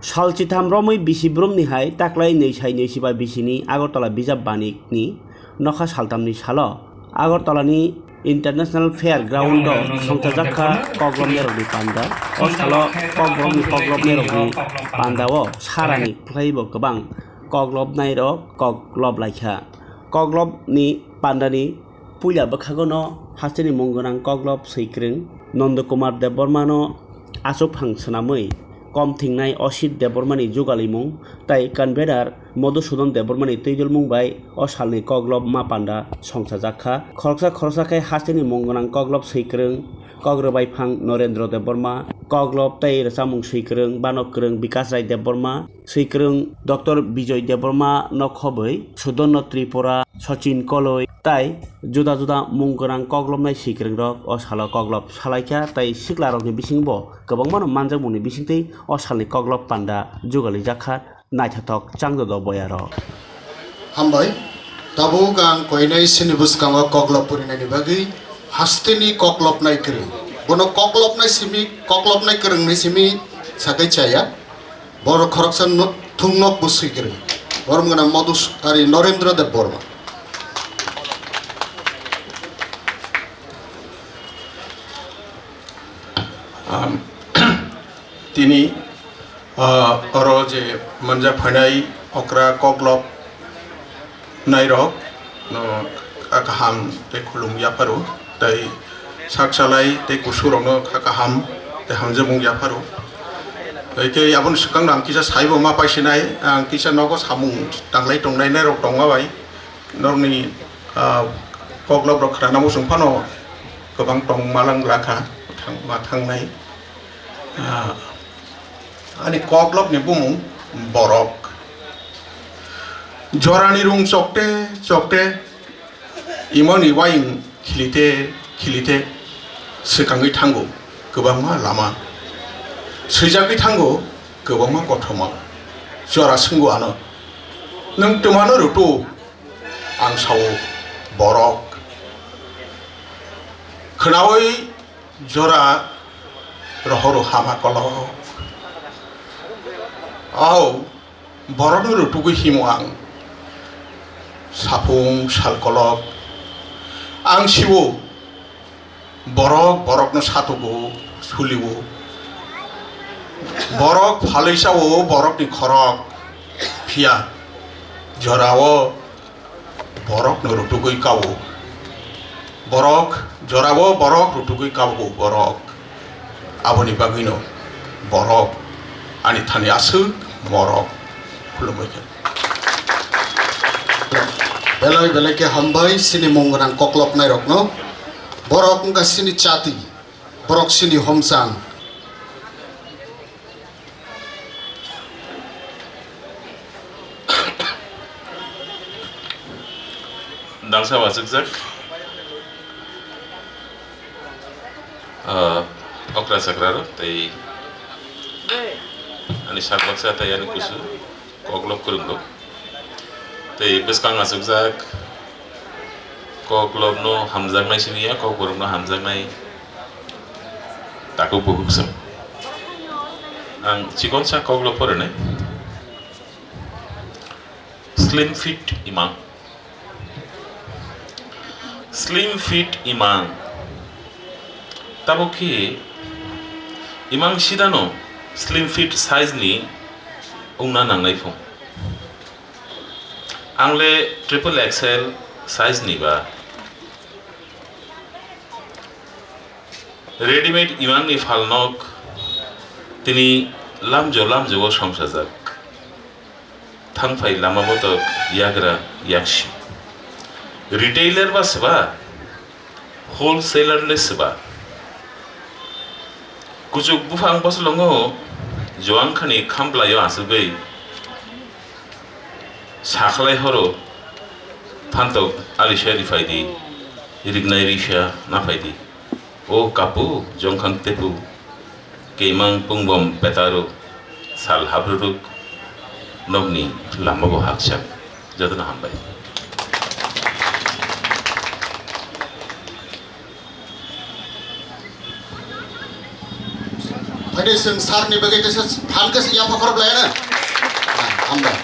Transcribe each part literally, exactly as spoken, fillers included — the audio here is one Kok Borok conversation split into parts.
Sal chitham romwi bisi brumni hai taklai nwi sai nwi siba bisini Agartala bijap banikni nokha saltamni salo Agartalani International Fair Ground o songchajak kha koklopnairokni panda. O salo koklopni koklopnairokni panda o sarani khlaibo kwbang koklopnairok koklop laikha. Koklopni pandani puila bwkhago no hasteni mung gwnang koklop swikwrwng Nondokumar Debbarma no achukphang swnamwi kom thingnai Osit Debbarmani jugalimung tai convener Madhusudan Debbarmani twidulmung bai o salni koklop ma panda songchajak kha. Khoroksa khoroksa khe hasteni mung gwnang koklop swikwrwng Kok Rwbaiphang Norendra Debbarma, koklop tei rwchapmung swikwrwng Banok Kwrwng Bikas Rai Debbarma, swikwrwng Doctor Bijoy Debbarma no khobwi Sudonna Tripura, Sachin Koloi tai juda juda mung gwnang koklopnai swikwrwngrok o salo koklop salaikha tei siklarokni bisingbo kwbangmano manjakmungni bisingtwi o salni koklop panda jugalijak kha naithothok changjodo boyarok. Hambai, tabuk ang koinai sini bwskango koklop purinaini bagwi hasteni koklopnai kwrwng. Bono koklopnai simi, koklopnai kwrwngni simi sakai chaya. Borok khoroksa no-, thungnok bwswi kwrwng. Borom gwnang Madhus-, ari Norendra Debbarma. Am, tini, ah, oro je manjak phainai okra koklop nairok no kha kaham tei khulum yapharo tei sak salai tei kusurokno kha kaham tei hamjakmung yapharo. Tei khe aboni swkang ang kisa saibo ma paisinai, ang kisa nogo samung tanglai tongnai nairok tongma bai norokni, ah, koklop rok khna namo chwng phano kwbang tongma lang lakha thang-, ma thangnai. Ah, ani koklopni bumung borok. Jorani rung chokte chokte imoni wayung khilite khilite swkangwi thango kwbangma lama. Swijagwi thango kwbangma kothoma. Jora swngo ano, "Nwng twmano rwtu?" Ang sao, "Borok." Khnaui jora rohoro hama kolok. Au, borokno rwtugwi himo ang. Saphung sal kolok. Ang siwo, borok borokno satugo, suliwo. Borok phalwi sao borokni khorok. Phiya jorao borokno rutugwi kao. Borok jorao borok rutugwi kao borok. Aboni bagwino borok ani thani aswk morok khulumwi kha. Belai belai khe hambai sini mung gwnang koklopnairokno. Borok wngkha sini chati, borok sini homchang. Dangsa wachukjak, ah, okra chakrarok tei ani sak baksa tei ani kusu koklop kwrwngrok tei bwskang achukjak koklopno hamjaknai simi ya, kokborokno hamjaknai takhuk bukhuk se. Ang chikonsa koklop porinai. Slim fit imang. Slim fit imang. Tabuk khe imang sidano slim fit size ni wngna nangnai phung. Ang le triple X L size ni ba. Readymade imang ni phalnok tini lamjo lamjo o songchajak. Thangphai lama botok yagra yaksi. Retailer ba swba, wholesaler le swba. Kuchuk buphang bosolongo joang khani khamplaio achugwi sakhlai horo phantok alisa riphai di, riknai risa naphai di. O kapu, jongkhang tepu, keimang pungbom petaro, sal habruruk, nokni lama bo hakchak. Jotono hambai. Haini chwng sir ni bagwi teisa phan khe yapha khorok lai na. Hambai.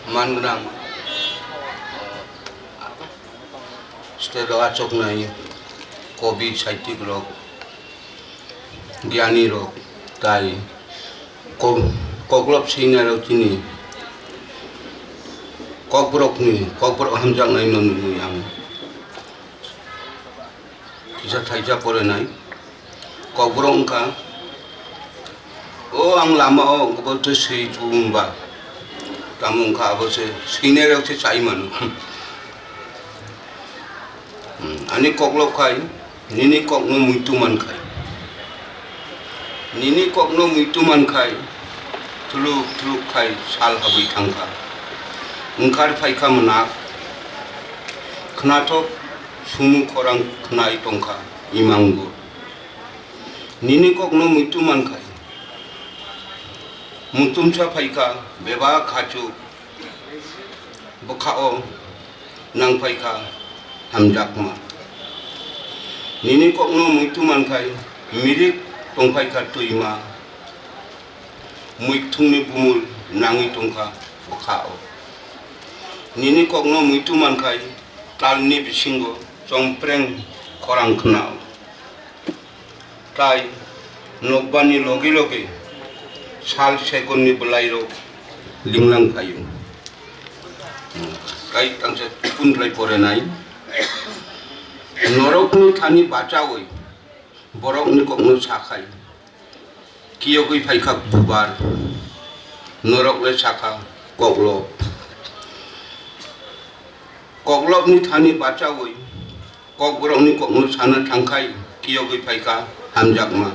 Man gwnang state o achuknai kobi saitik rok, gyani rok, tai kok-, koklop singna rok chini kokborok ni, kokborok hamjaknai no nugwi ang kisa thaisa porinai. Kokborok wngkha, o ang lama o bo tei swi chubumba. Tamo wngkha abo se swinai rok se chai mano. Hmm, ani koklop khai, nini kokno muitu man khai. Nini kokno muitu man khai, thuluk thuluk khai sal habwi thangkha. Wngkhar phaikha mwnak, khnathok sumu khorang khnai tongkha imango. Nini kokno muitu man khai, mutumsa phaikha bebak hachuk, bwkhao nang phaikha hamjakma. Nini kokno muitu man khai, mirik tong phaikha twima, muikthungni bumul nangwi tongkha bwkhao. Nini kokno muitu man khai, talni bisingo chongpreng khorang khnao. Tai nokbani loge loge sal segunni bwlairok linglang phaio. Tai tangsa tukun lai porenai. Norokni thani bachaui borokni kokno sakhai. Kiyogwi phaikha bubar. Norok le sakha koklop. Koklopni thani bachaui kokborokni kokno sana thangkhai, kiyogwi phaikha hamjakma,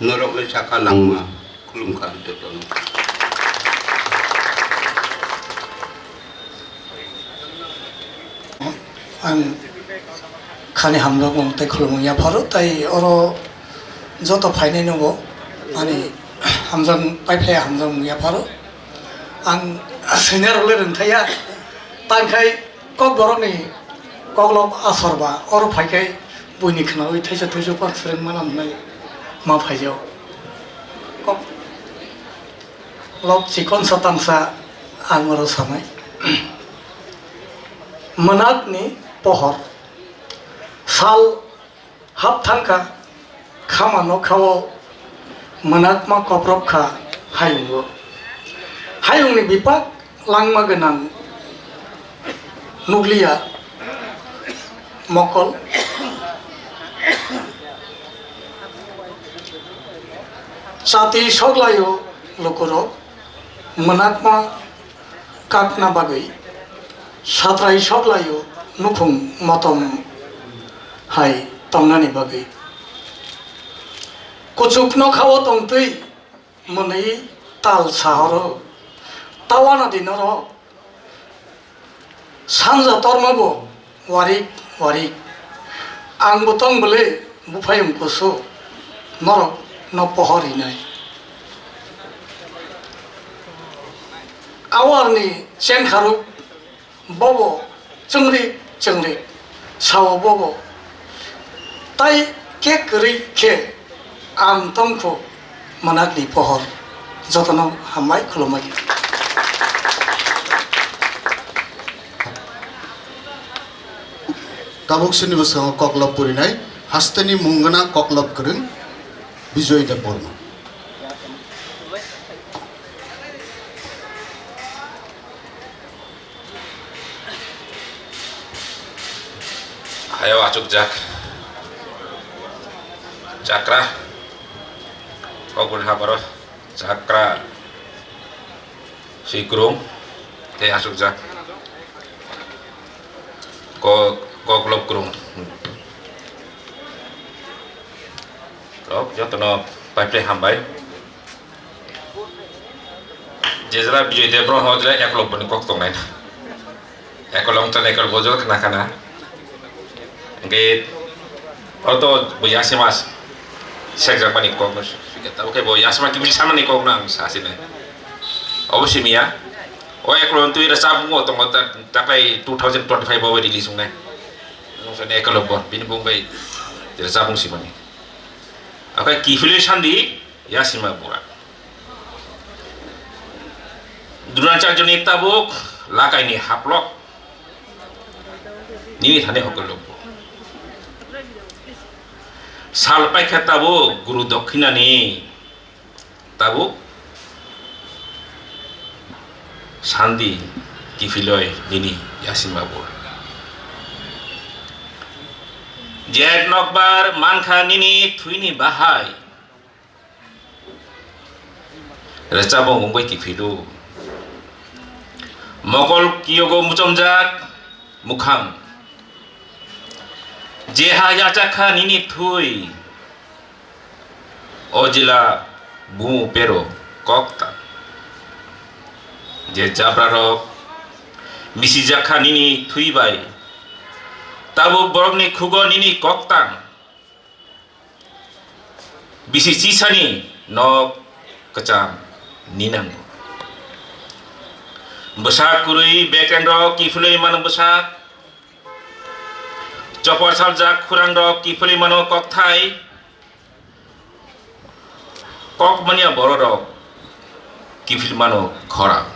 norok le sakha langma, khulumkha jotono. Ang khani hamjakmung tei khulumung yapharo, tei oro joto phainai nogo ani hamjak, paiphlai hamjakmung yapharo. Ang senior rok le rwngthaiya, tangkhai Kokborokni koklop asor ba oro phaikhai buini khnaui thaisa thaisa pak swrwng mana hwnwi ma phaijao. Koklop chikon sa tangsa ang oro sanai. Mwnakni pohor sal hap thangkha, khama nokhao mwnakma koprop kha hayungo. Hayungni bipak langma gwnang nukliya mokol. Chati soklaio lukurok mwnakma kakna bagwi satrai soklaio nukhung motom hai tongnani bagwi. Kuchuk nokhao tongtwi mwnwi tal sahoro tawana dinoro sanja tormabo warik warik. Ang bo tong bwle buphayung kusu norok no pohor rinai. Awarni chengkharuk bobo chwngri chwngri sao bobo tai kek kwrwi khe ang tongkhu mwnakni pohor. Jotono hambai khulumbai. Tabuk sini bwskango koklop purinai hasteni mung gwnang koklop kwrwng Bijoy Debbarma. Hayo achukjak chakra, kokboni habaro chakra. Swi kwrwng tei achukjak. Kok, koklop kwrwng. Rok jotono paiphlai hambai. Jejela Bijoy Debbarma hojela eklop boni kok tongnai na. Ekolong tan ekol bojo khna khna. Hingke oro to bo yasima sekjakmani kok no sikha. Tabo khe bo yasima kimil samani kok no ang sasine. Obo simiya. O ekolong twi rwchapmung o tongo ta-, taklai two thousand twenty-five o release wngnai. Nungsani ekolog bo bini bung bai Rwchapmung simani. Oke, kiphilwi sandi, yasima bura. Dronacharjoni tabuk lakaini haplok. Nini thani hokolokbo. Sal paikha tabuk guru dokhinani tabuk sandi kiphilwi nini yasima bura. Jet nokbar mankha nini thwini bahai. Rwchapmung wngwi kiphilw. Mokol kiyogo muchomjak mukhang. Jeha yachakha nini thwi. O jila bumu pero koktang. Je jabrarok misijakha nini thwi bai. Tabuk borokni khugo nini koktang. Bisi chisani nok kwcham ninango. Bwsa kwrwi bekenrok kiphilwi mano bwsa. Chopor saljak khurang rok kiphilwi mano kokthai. Kok manya borok rok kiphilwi mano khorang.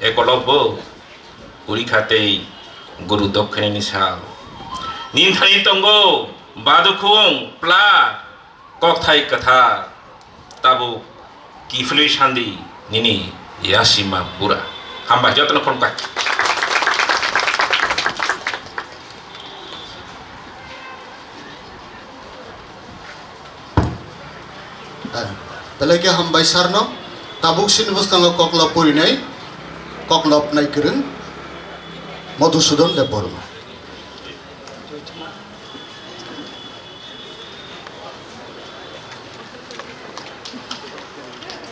Ekolog bo purikha tei guru dokhinani sal. Ninthani tongo badukhung pla kokthai kwthar. Tabuk kiphilwi sandi nini yasima bura. Hambai jotono khulumkha. Belai khe hambai sarno. Tabuk sini bwskango koklop purinai, koklopnai kwrwng Madhusudan Debbarma.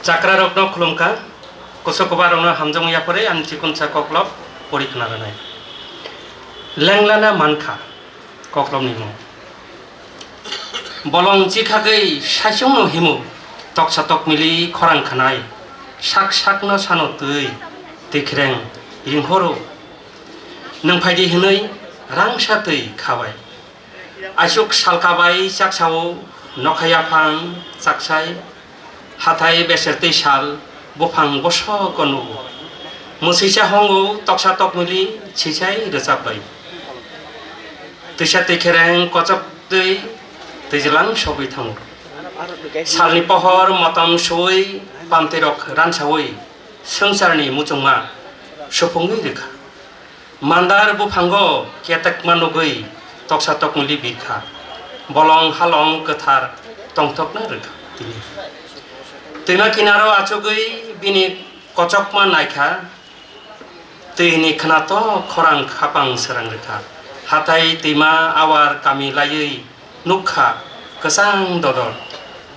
Chakrarokno khulumkha, kusu kubarokno hamjakmung yapharwi ani chikonsa koklop pori khna rwnai. Lenglana mankha koklopni mung. Bolong chikhagwi saichungno himo, toksa tokmili khorang khanai, sak sakno sano twi, twikhireng ringhoro. Nwng phaidi hwnwi rangsa twi khabai. Aisuk salka bai chaksao nokha yaphang chaksai, hathai beser twi sal buphang bosok nugo. Mwswisa hongo toksa tokmili sisai rwchap bai. Twisa twi khereng kochok twi twijlang sogwi thango. Salni pohor motom sui pamtwi rok ransaui swngcharni muchungma supungwi rwkha. Mandar buphango ketekma nugwi toksa tokmili birkha. Bolong halong kwthar tongthokna rwkha tini. Twima kinaro achugwi bini kochokma naikha. Twini khwnatok khorang khapang srang rwkha. Hathai twima awar kami laiwi nukha kwchang dodor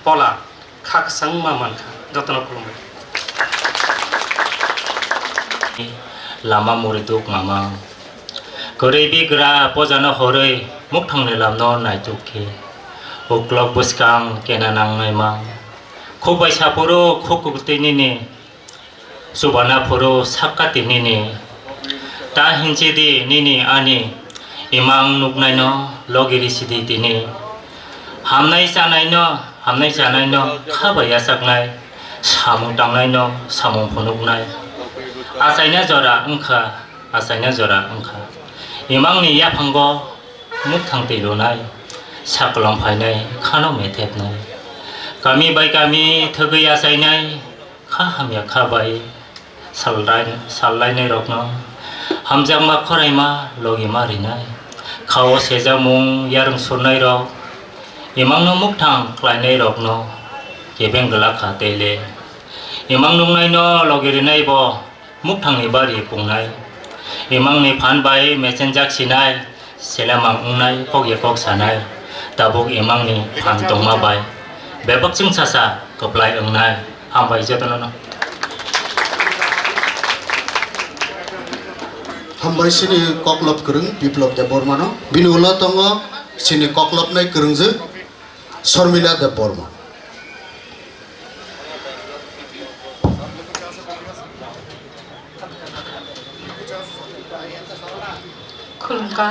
pola. Kha kwchangma mankha, jotono khulumwi. Lama muri duk mama. Kwrwi bigra pojano horwi mukthangni lamno naituk khe. Uklok bwskang kena nangnai ma. Khuk bai saphuru khuk kwtwi nini. Chubana phuru sakka tinini. Ta hinchidi nini ani imang nuknaino logi risidi tini. Hamnai chanaino, hamnai chanaino kha bai yachaknai, samung tangnaino samung phunuknai. Achaina jora wngkha, achaina jora wngkha. Imangni yaphango mukthang twi lunai, sakolom phainai, khano methepnai. Kami bai kami thwgwi achainai, kha hamya kha bai sallai-, sallainairokno hamjakma khoraima logima rinai. Khao sejakmung yarwng surnairok, imangno mukthang khlainairokno kebeng glak kha tei le. Imang nuknaino logi rinai bo mukthangni bari pungnai. Imangni phan bai mechenjak sinai. Selemang wngnai, kok ya kok sanai, tabuk imangni phan tongma bai bebak chwngsasa kwplai wngnai. Hambai jotono no. Hambai sini koklop kwrwng Biplop Debbarmano. Bini ulo tongo sini koklopnai kwrwngjwk Sormila Debbarma. Khulumkha.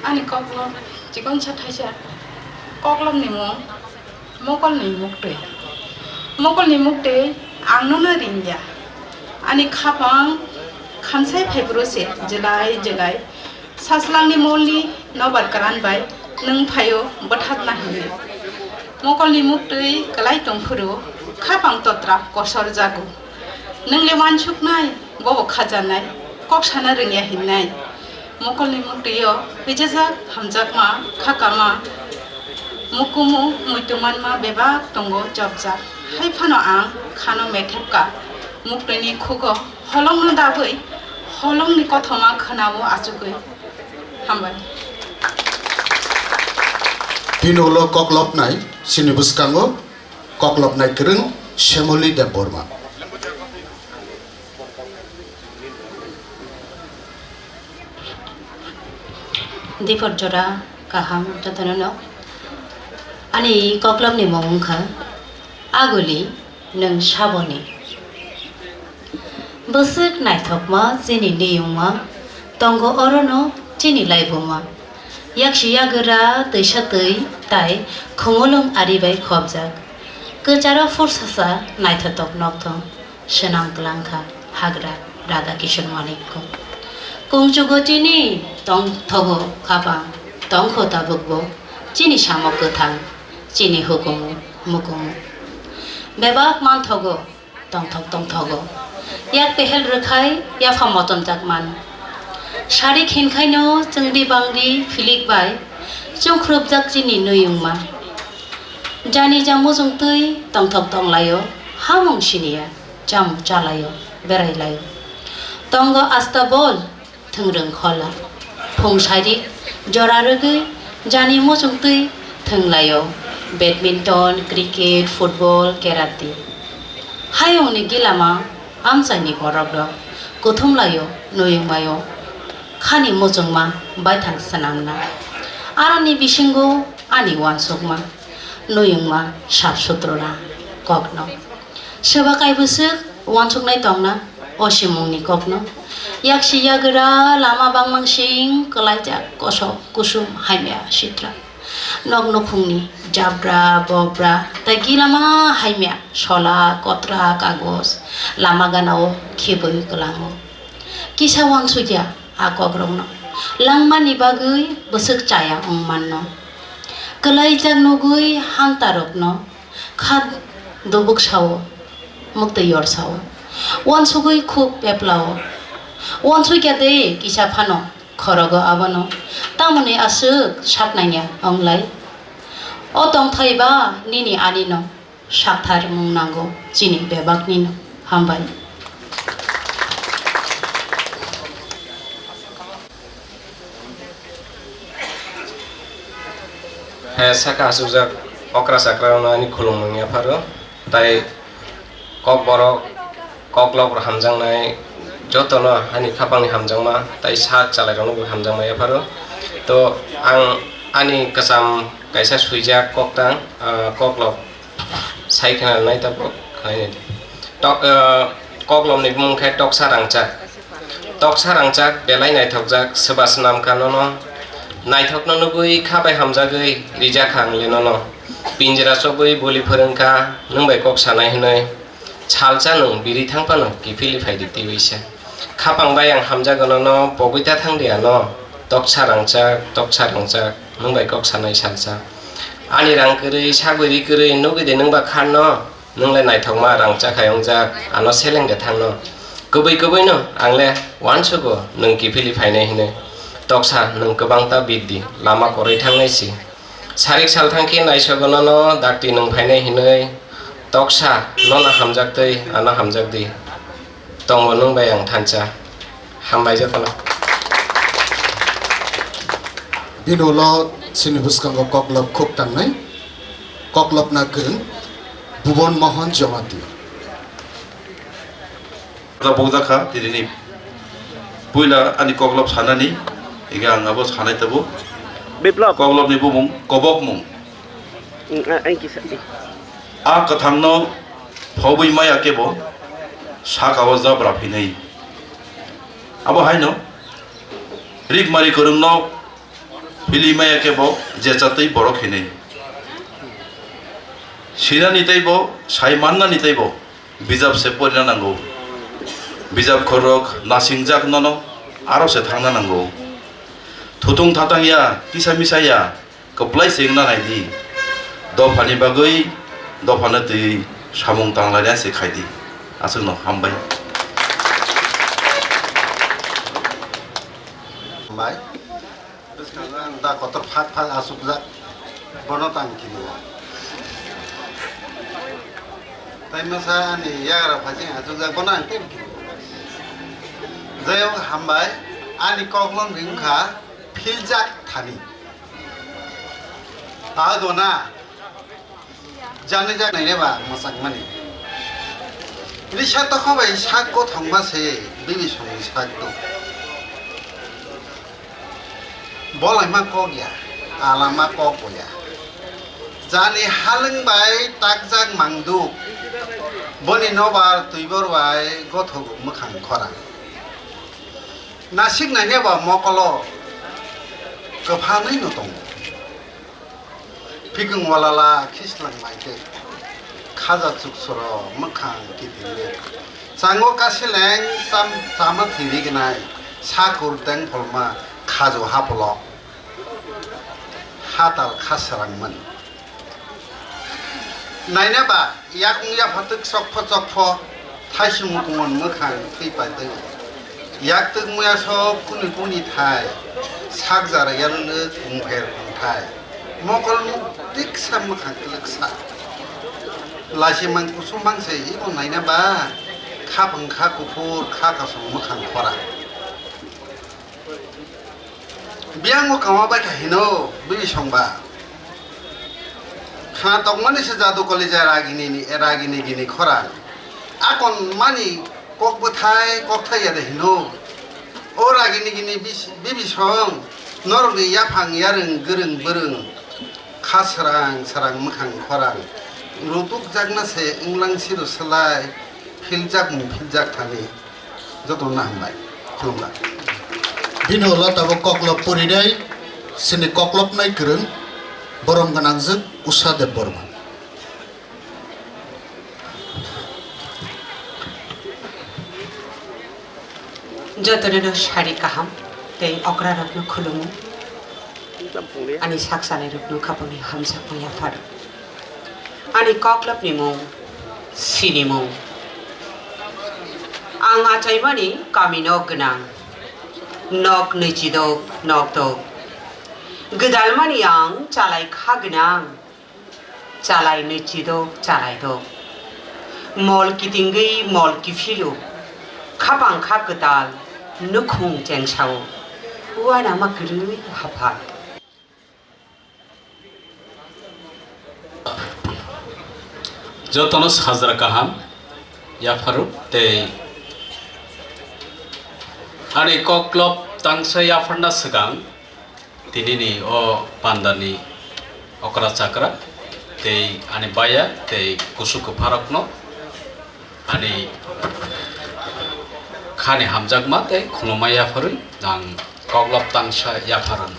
Ani koklop chikon sa thaisa. Koklopni mung mokolni muktwi. Mokolni muktwi ang nono ringya. Ani khapang khamsai phaiphuru se jelai jelai. Saslangni molni nobar kwran bai nwng phaio bwthakna hinwi. Mokolni muktwi kwlai tongphuru khapang totra kosor jago. Nwng le wansuknai, bobo khajanai, kok sana rwngya hinnai. Mokolni muktwio huijajak, hamjakma, khakama, mukumu, muitu manma bebak tongo chopjak. Hai phano ang khano methepka, muktwini khugo holongno dabwi, holongni kothoma khwnao achugwi. Hambai. Bini ulo koklopnai chini bwskango koklopnai kwrwng Semoli Debbarma. Dipor jora kaham jotono no. Ani koklopni mung wngkha Aguli nwng saboni. Bwswk naithokma chini niyungma, tongo orono chini laibuma. Yaksi yagra twisa twi tai khumulwng ari bai khopjak. Kwcharo phursasa naithotok nokthong swnam kwlangkha hagra Radha Kishore Manikko. Kungchugo chini tongthogo khapang, tongkho tabukbo chini samok kwthang, chini hukumu mukumu. Bebak manthogo tongthok tongthogo. Yak pehel rwkhai yapha motomjak man. Sari khinkhaino chwngdi bangdi philik bai chungkhrupjak chini nuyungma. Jani ja muchung twi tongthok tonglaio, hamung siniya, chamung chalaio, berailaio. Tongo asta bol, thwngrwng khola. Phung sairik jora rwgwi jani muchung twi thwnglaio, badminton, cricket, football, karate. Hayungni gilama amchaini borok rok kuthumlaio, nuyungmaio. Khani muchungma baithang swnamna. Aroni bisingo ani uansukma, nuyungma sap sutrona kokno. Seba kaibwswk uansuknai tongna o simungni kokno. Yaksi yagra lama bangmangsing kwlaijak kosok kusum hamya sitra. Nok nukhungni jabra bobra tei gilama hamya sola kotra kagos lama ganao khibwi kwlango. Kisa uansukya a kokrokno langmani bagwi bwswk chaya wng manno. Kwlaijak nugwi hantarokno kha dubuk sao, mwktwi yor sao. Uansugwi khuk peplao. Uansukya de kisa phano khorogo abono. Tamoni aswk saknangya wnglai. O tongthai ba nini anino. Sakthar mung nango chini bebakni no. Hambai. He saka asukjak okra chakra rokno ani khulumung yapharo, tai kokborok, koklop rok hamjaknai jotono ani khapangni hamjakma tai sak chalairokno bo hamjakma yapharo. To ang ani kwcham kaisa swijak koktang, ah, koklop. Sai khna nai tabuk khainai di. Tok, eh, koklopni bumung khe toksa rangchak. Toksa rangchak belai naithokjak, swba swnam kha nono. Naithokno nugwi kha bai hamjagwi rijak kha ang le nono. Pinjra chobwi boli phwrwng kha, nwng bai kok sanai hwnwi. Salsa nwng biri thang phano kiphilwi phai di twiwi se. Khapang bai ang hamjago nono, pogwi ta thang di ano. Toksa rangchak, toksa rangchak, nwng bai kok sanai salsa. Ani rang kwrwi, sagwi ri kwrwi, nugwi de nwng ba kharno, nwng le naithokma rangchak hai wngjak, ano seleng de thangno. Kwbwi kwbwino ang le uansugo nwng kiphilwi phainai hinwi. Toksa nwng kwbang ta bit di, lama kwrwi thangnai si. Sarik sal thang khe naisogo nono dakti nwng phainai hinwi. Toksa nono hamjak twi, ano hamjak di. Tongo nwng bai ang thansa. Hambai jotono. Bini ulo chini bwskango koklop khuk tangnai, koklopna kwrwng Bhuban Mohan Jamatia. Bukjak kha tinini puila ani koklop sanani, ega ang abo sanai tabuk. Biplop. Koklopni bumung kobokmung. Ang kisa. A kwthangno phobwi maya kebo saka o jabra phinai. Abo haino rikmari kwrwngno Pili maya khe bo jechatwi borok hinwi. Sinani tei bo, sai mannani tei bo bijap se porina nango. Bijap khorok nasingjak nono aro se thangna nango. Thutung thatang ya, kisa misa ya, kwplai se wngna nai di. Dophani bagwi dophano twi samung tanglaina se khai di. Aswkno hambai. Hambai. Bwskango ang da kotor phak phak achukjak, bono tang kini o. Tai masa ani yagra phaiching achukjak, bono ang tei kini o. Jai hok hambai, ani koklom ring kha philjak thani. Tado na. Jani jak nainai ba mwchangmani. Risa tokha bai sak kothongma se bibisongni sak do. Bolaima kok ya, alama kok bo ya. Jani halwng bai takjak mangduk. Boni nobar twibor bai gothogo mwkhang khorang. Nasik nainai ba mokolo kwphanwi no tongo. Phikung walala khislang mai tei khaja chuksoro mwkhang kitingwi. Chango kasileng cham-, chama thwi rignai sakur dengpholma khajo hapolo hatal khasrangmani. Naina ba yakung yaphatok chokpho chokpho thaisung kumon mwkhang thwi paitwi. Yaktwk muya sok kuni kuni thai sak jara yalwk kungpher kungthai. Mokol muk tiksa mwkhang kwlwksa. Lachi mang kusung mang se iko naina ba khapang kha kuphur kha kasung mwkhang khora. Biyang o kama bai kha hino bini songba. Khna tongmani se jadu koli jai ragini ni, ragini gini khorang. Akon mani kok bwthai kok thai ya de hino. O ragini gini bis-, bibisong norok ni yaphang yarwng gwrwng bwrwng kha srang srang mwkhang khorang. Rutuk jakna se wnglang siro slai philjak mung philjak thani. Jotono hambai. Khulumkha. Bini ulo tabuk koklop purinai sini koklopnai kwrwng borom gwnangjwk Usha Debbarma. Jotono no sari kaham tei okrarokno khulumu. Ani sak salairokno khabangni hamjakma yaphar. Ani koklopni mung, sinimung. Ang achaimani kami nok gwnang. Nok nwichidok, nokdok. Gwdalmani ang chalai kha gwnang. Chalai nwichidok, chalaidok. Mol kitingwi mol kiphiluk. Khapang kha kwtal, nukhung chengsao. Uanama kwrwi haphar. Jotono sajra kaham yapharo tei ani koklop tangsa yapharna swkang tinini o pandani okra chakra tei ani baya tei kusu kwpharokno ani khani hamjakma tei khulumma yapharwi ang koklop tangsa yapharo.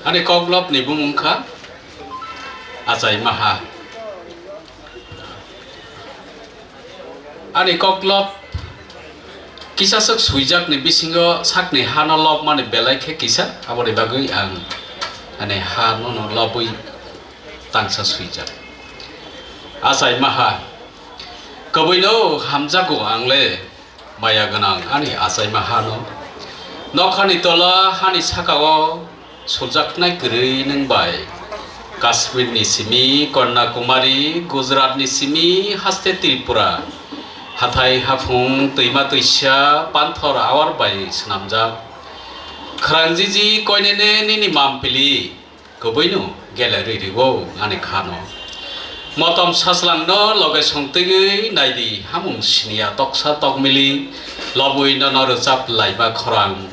Ani koklopni bumung kha Achai Maha. Ani koklop kisa swk swijakni bisingo sakni hano lobmani belai khe kisa, aboni bagwi ang ani hano no lobwi tangsa swijak. Achai Maha, kwbwino hamjago ang le. Maya gwnang ani achaima hano. Nokhani tola hani sakao sujaknai kwrwi nwng bai. Kashmir ni simi Kanyakumari, Gujarat ni simi haste Tripura. Hathai haphung, twima twisa, panthor awar bai swnamjak. Khrangjiji koinene nini mampili. Kwbwino gele rwi rwo ani khano. Motom saslangno loge songtwiwi naidi, hamung siniya toksa tokmili lobwi nono rwchap laima khorang.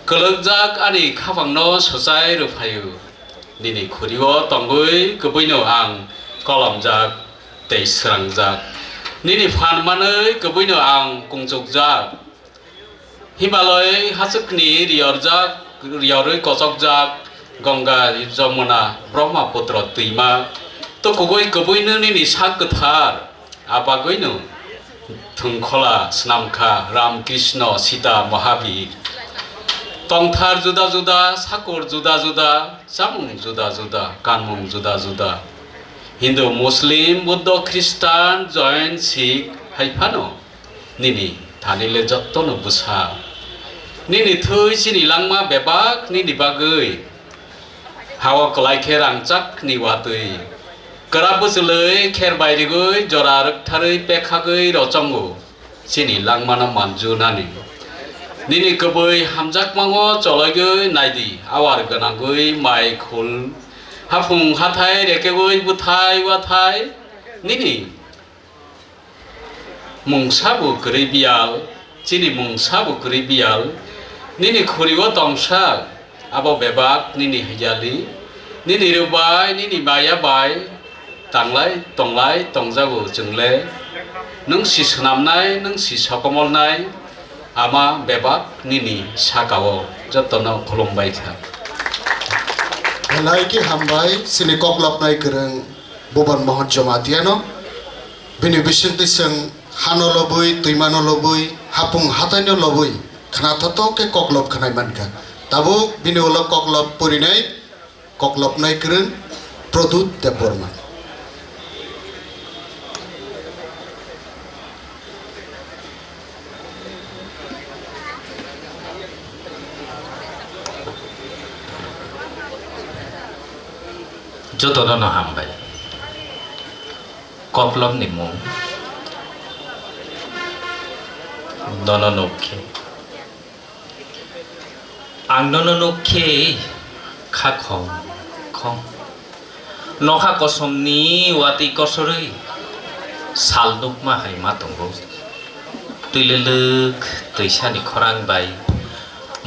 Kwlwngjak ani khapangno swchai rwphaio. Nini khuriwo tongwi kwbwino ang kolomjak tei srangjak. Nini phan manwi kwbwino ang kungchukjak. Himalay hachwkni riyorjak, riyorwi kochokjak Ganga, Jamuna, Brahmaputra twima tukugwi kwbwino nini sak kwthar, a bagwino thwngkhola swnamkha Ram, Krishna, Sita, Mahabir. Tongthar juda juda, sakur juda juda, chamung juda juda, kanmung juda juda. Hindu, Muslim, Buddha, Khristan, Jain, Sikh hai phano nini thani le jottono bwsa. Nini thwi chini langma bebak nini bagwi. Hao kwlai khe rangchak ni watwi. Kwra bwchwlwi kher bai rigwi jora rwktharwi pekhagwi rochongo. Chini langmano manjunani. Nini kwbwi hamjakmango choloigwi naidi, awar gwnangwi mai khul, haphung hathai rekegwi bwthai wathai. Nini mungsa bo kwrwi biyal, chini mungsa bo kwrwi biyal. Nini khurigo tongsa, abo bebak nini hiyali, nini rwbai, nini maya bai. Tanglai tonglai tongjago chwngle, nwng si swnamnai, nwng si sokomolnai, ama bebak nini sakao jotono khulumbai kha. Belai khe hambai chini koklopnai kwrwng Bhuban Mohan Jomatiano, bini bisingtwi chwng hano lobwi, twimano lobwi, hapung hataino lobwi, khna thothok khe koklop khnai mankha. Tabuk bini ulo koklop purinai Koklopnai kwrwng Pradyut Debbarma. Jotono no hambai. Koklopni mung nono nuk khe. Ang nono nuk khe kha khong khong. Nokha kosomni watwi kosorwi sal nukma hai ma tongo. Twilwlwk twisani khorang bai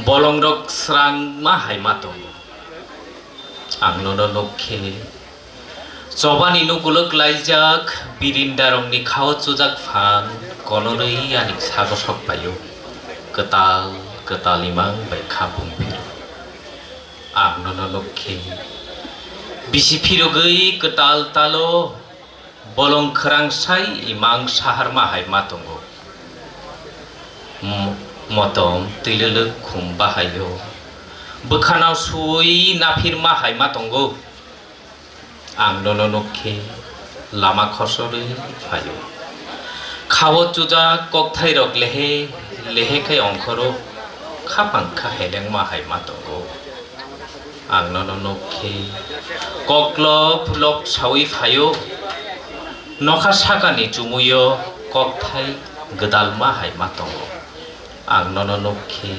bolongrok srangma hai ma tongo. Ang nono nuk khe Chobani nugulok laijak, birindarokni khao chujak phan konorwi ani sago sok paio. Kwtal kwtal imang bai kha bung phiro. Ang nono nuk khe bisi phirogwi kwtal talo bolong khwrangsai imang saharma hai ma tongo. M-, motom twilwlwk khum bahaio. Bwkhanao suwi naphirma hai ma tongo. Ang nono nuk khe lama khosorwi phaio. Khao chujak kokthairok lehe lehe khe ongkhoro, khapang kha helengma hai ma tongo. Ang nono nuk khe koklop lok sawi phaio. Nokha sakani chumuio kokthai gwdalma hai ma tongo. Ang nono nuk khe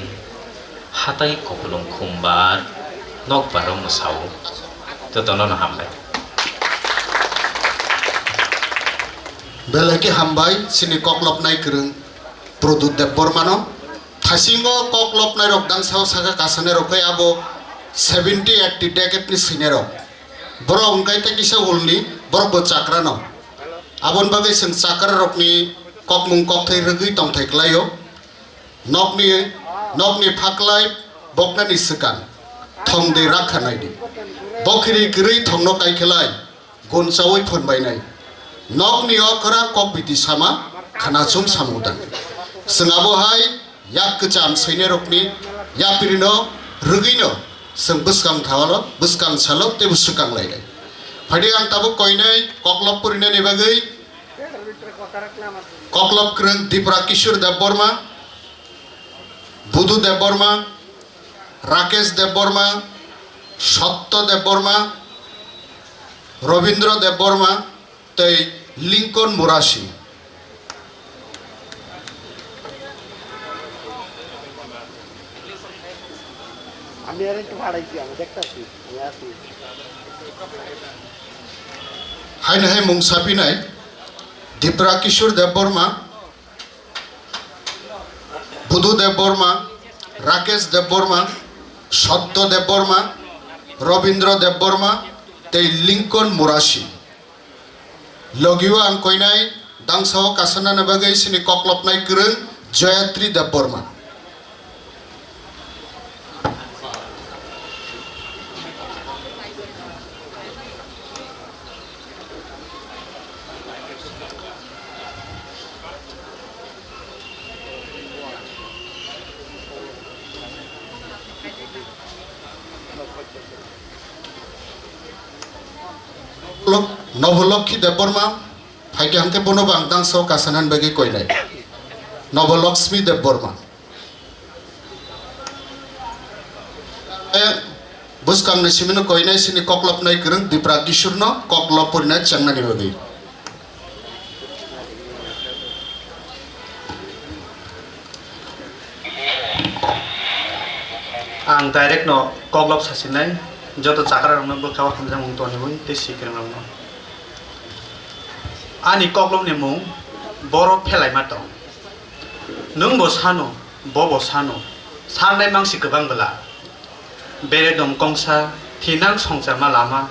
hatai kupulung khumbar nokbaro mwsao. Jotono no hambai. Belai khe hambai chini koklopnai kwrwng Pradyut Debbarmano. Thasingo koklopnairok dangsao sakha kasanairok khe abo seventy eighty decade ni swinairok. Borok wngkha tei kisa ulni, borok bo chakrano. Aboni bagwi chwng chakrarokni kokmung kokthai rwgwi tongthai kwlaio. Nokni, nokni phaklai boknani swkang thong de rakha naidi. Bokhiri kwrwi thongno kaikhelai gun chaui phon bainai. Nokni okra kok biti sama khana chum samung tang. Chwng abo hai yak kwcham soinai rokni yapirino rwgwino chwng bwskang thalo, bwskang salo tei bwswkang lainai. Phaidi ang tabuk koinai koklop purinani bagwi koklop kwrwng Dipra Kishore Debbarma, Budu Debbarma, Rakesh Debbarma, Sotto Debbarma, Robindra Debbarma tei Lincoln Murasi. আমি আর একটু বাড়াইছি, আমি দেখতাছি, আমি আছি। Haino hai mung sapinai Dipra Kishore Debbarma, Budu Debbarma, Rakesh Debbarma, Sotto Debbarma, Robindra Debbarma tei Lincoln Murasi. Logio ang koinai Tangsa o kasanani bagwi chini koklopnai kwrwng Jayatri Debbarma. Lok-, Nobolokhi Debbarma, phaikhe hwnkhe bono bo ang tangsa o kasanani bagwi koinai. Noboloksmi Debbarma. E, bwskangni simino koinai sini koklopnai kwrwng Dipra Kishorno koklop purinai chengnani bagwi. Ang direct no koklop sasinai, joto chakrarokno bwkha o hamjakmung toniwi tei sikwrwngrokno. Ani koklopni mung Boro Phelaima Tong. Nwng bo sano, bo bo sano, salnai mangsi kwbang bwla. Bere dom kongsa, thinang songcharma lama,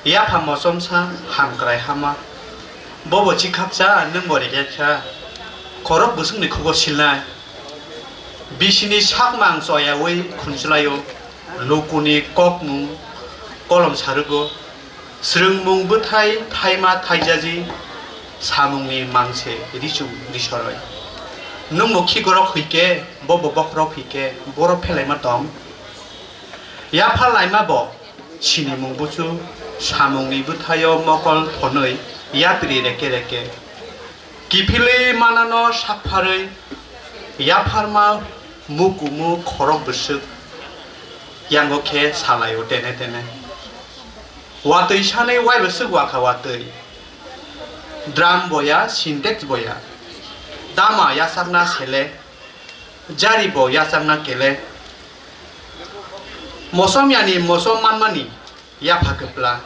yapha mochomsa, hamkrai hama. Bobo chikhakcha, nwngbo rekyaksa, khorok bwswkni khugo silnai. Bisini sakmang choyawi khunchwlaio, lukuni kokmung kolom sarugo. Swrwngmung bwthai thaima thaijaji samungni mangse richum risoroi. Nwngbo khikorok huike, bobo bokhorok huike, boro phelaima tong. Yapha laima bo sinimung buchu samungni bwthaio mokol thonwi yapri reke reke. Kiphilwi manano sakpharwi yapharma mukumu khorok bwswk yango khe salaio tene tene. Watwi sanwi wai bwswk wakha watwi. Drum boya, Sintex boya. Dama yasakna sele, jari bo yasakna kele. Mosom yani mosom manmani. Yapha kwpla,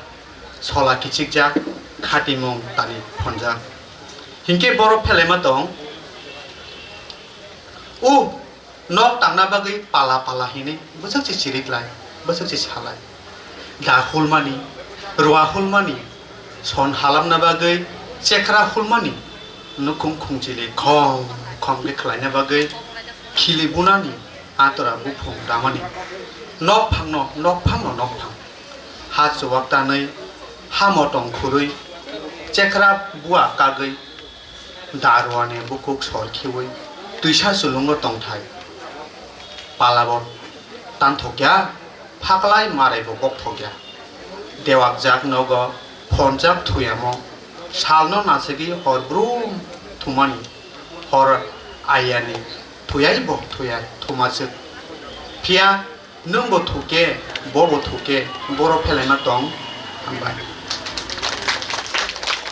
sola kichikjak, khatimung tani phonjak. Hinkhe boro phelaima tong. U, nok tangna bagwi pala pala hinwi bwswk se chiriklai, bwswk se salai. Da hulmani, rua hulmani, son halamna bagwi chekra hulmani, nukhung khungchili khong khong khe khlaina bagwi khili bunani, atora buphung damani. Nok phangno, nok phangno, nok phang. Ha chuwak tanwi, ha motong khurwi, chekra bua kagwi, daruani bukuk sor khiwi, twisa chulungo tongthai. Palabo tanthokya, phaklai maraibo kokthokya. Dewakjak nogo phonjak thuyamo, salno nasigi hor brum thumani, hor ayani thuyaibo thuyai thumaswk. Phiya Nwng bo thuke, bo bo thuke, boro phelaima tong. Hambai.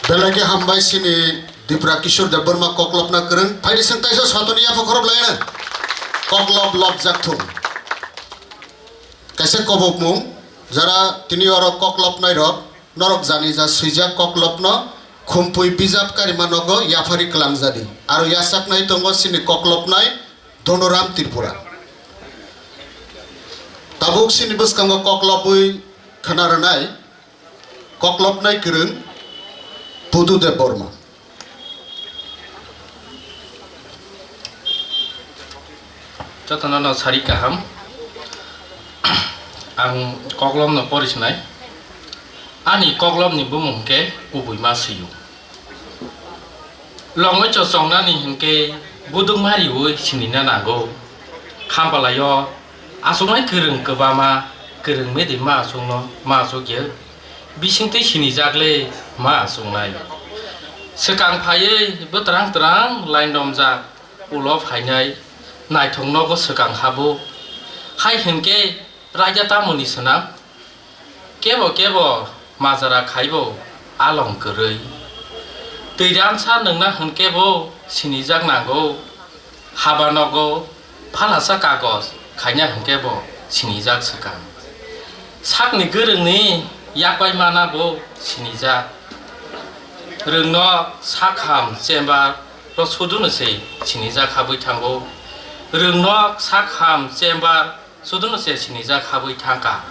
Belai khe hambai sini Dipra Kishore Debbarma koklopna kwrwng. Phaidi swng taisa sotoni yapha khorop laina. Koklop lobjak thung. Kaisa kobokmung, jara tini oro koklopnai rok, norok jani ja swijak koklopno, khumpui bijap karima nogo yaphari kwlangjadi. Aro yachaknai tongo sini koklopnai, Dhonuram Tripura. Tabuk sini bwskango koklopwi khna rwnai, koklopnai kwrwng Budu Debbarma. Jotono no sari kaham. Ang koklopno pori sinai. Ani koklopni bumung khe Kubuima Siyu. Longwi chochroknani hinkhe buduk mariwi sinina nango. Khampalaio achuknai kwrwng kwbama, kwrwng mede ma achukno ma achukya, bisingtwi sinijak le ma achuknai. Swkang phaiwi bwtwrang twrang line romjak, ulo phainai naithok nogo swkang habo. Hai hinkhe raida tamoni swnam? Kebo kebo majra khaibo along kwrwi. Twi ramsa nwngna hwnkhe bo sinijak nango. Haba nogo phalasa kagoj khaina hwnkhe bo sinijak swkang. Sakni gwrwngni yakbai mana bo sinijak. Rwngnok sakham chamber ro suduno se sinijak habwi thango. Rwngnok sakham chamber Suduno se sinijak habwi thangkha.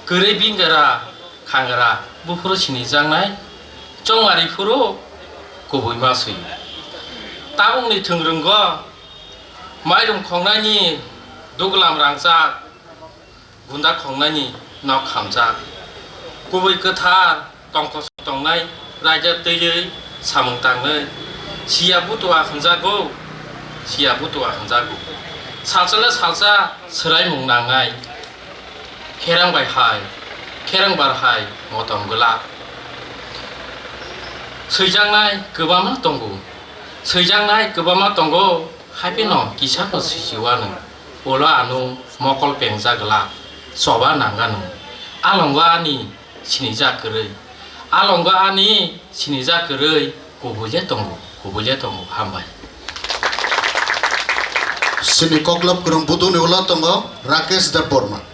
Kwrwi bingra khangra buphuru sinijaknai. Chongmari phuru kubui ma swi. Tabukni thwngwrwngo mairum khongnani duglam rangjak, gunda khongnani nok hamjak. Kubui kwthar tongthok tongnai raida twiwi samung tangnai. Siya butua hwnjago, siya butua hwnjago. Salsale salsa swraimung nangnai. Kherang bai hai, kherang bar hai motom gwlak. Swijaknai kwbangma tongo, swijaknai kwbangma tongo, haiphano kisano sisiwano. Ulo ano mokol pengjak glak, choba nangano. Alongo ani sinijak kwrwi, alongo ani sinijak kwrwi, kubuile tongo, kubuile tongo, hambai. Sini koklop kwrwng buduni ulo tongo Rakesh Debbarma.